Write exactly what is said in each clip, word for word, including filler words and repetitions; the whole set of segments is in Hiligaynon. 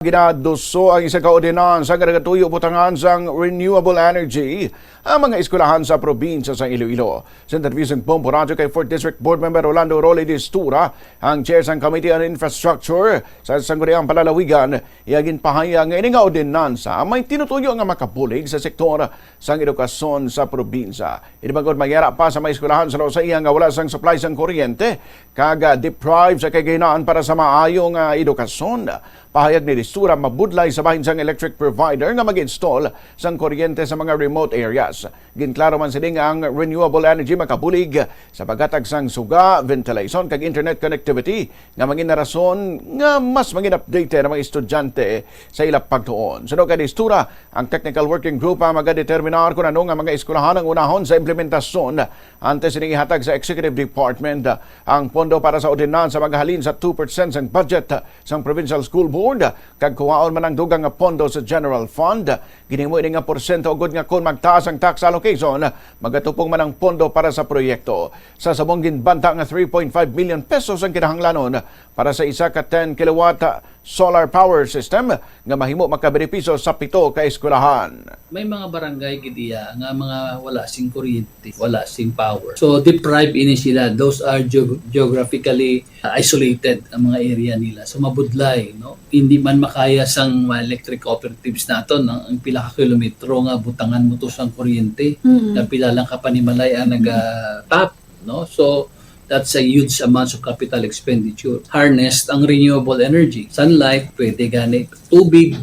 Ginaduso ang isa ka ordinansa nga nagatuyo butangan sang renewable energy ang mga eskwelahan sa probinsya sa Iloilo. Sa interview sang Bombo Radyo kay Fourth District Board Member Rolando Rolly Distura, ang chair sang Committee on Infrastructure sa Sangguniang Palalawigan, iya ginpahayag nga ini nga ordinansa may tinutuyo nga makabulig sa sektor sang edukasyon sa probinsya. Ini bangod mangyara pa sa mga eskwelahan sa Lusaia nga wala sang supply sang kuryente kag, ah, deprive sa kagahinaan para sa maayo nga edukasyon. Pahayag ni Distura, mabudlay sa bahin sang electric provider nga mag-install sang kuryente sa mga remote areas. Ginklaro man sini nga ang renewable energy makabulig sa paghatag sang suga, ventilation, kag internet connectivity nga mangin rason nga mas mangin updated ang mga estudyante sa ila pagtuon. Suno kay Distura, ang technical working group ang magadeterminar kon ano nga mga eskwelahan ang unahon sa implementasyon. Antes ini ihatag sa executive department ang pondo para sa ordinansa magahalin sa two percent sang budget sang Provincial School Board, kag kuhaon man ang dugang nga pondo sa general fund. Ginhimo ini nga porsyento agod nga kon magtaas ang tax allocation, magatupong man ang pondo para sa proyekto. Sa subong ginbanta nga three point five million pesos ang kinahanglanon para sa isa ka ten kilowatt solar power system nga mahimo makabenepisyo sa pito ka eskwelahan. May mga barangay gid iya nga mga wala sing kuryente, wala sing power. So deprived ini sila. Those are geo-, geographically, uh, isolated ang mga area nila. So mabudlay, no? Hindi man makaya sang mga electric cooperatives naton ang, ang pila ka kilometro nga butangan mo to sang kuryente. Mm. Nga pila lang ka panimalay ang naga-tap, no? So that's a huge amount of capital expenditure. Harness ang renewable energy. Sunlight, pwede gani tubig,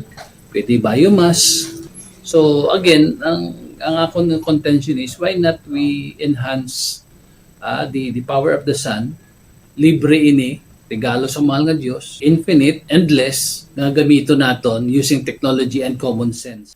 pwede biomass. So again, ang, ang akon nga contention is, why not we enhance, ah, the, the power of the sun? Libre ini, regalo sa mahal nga Dios, infinite, endless, nga gamiton naton using technology and common sense.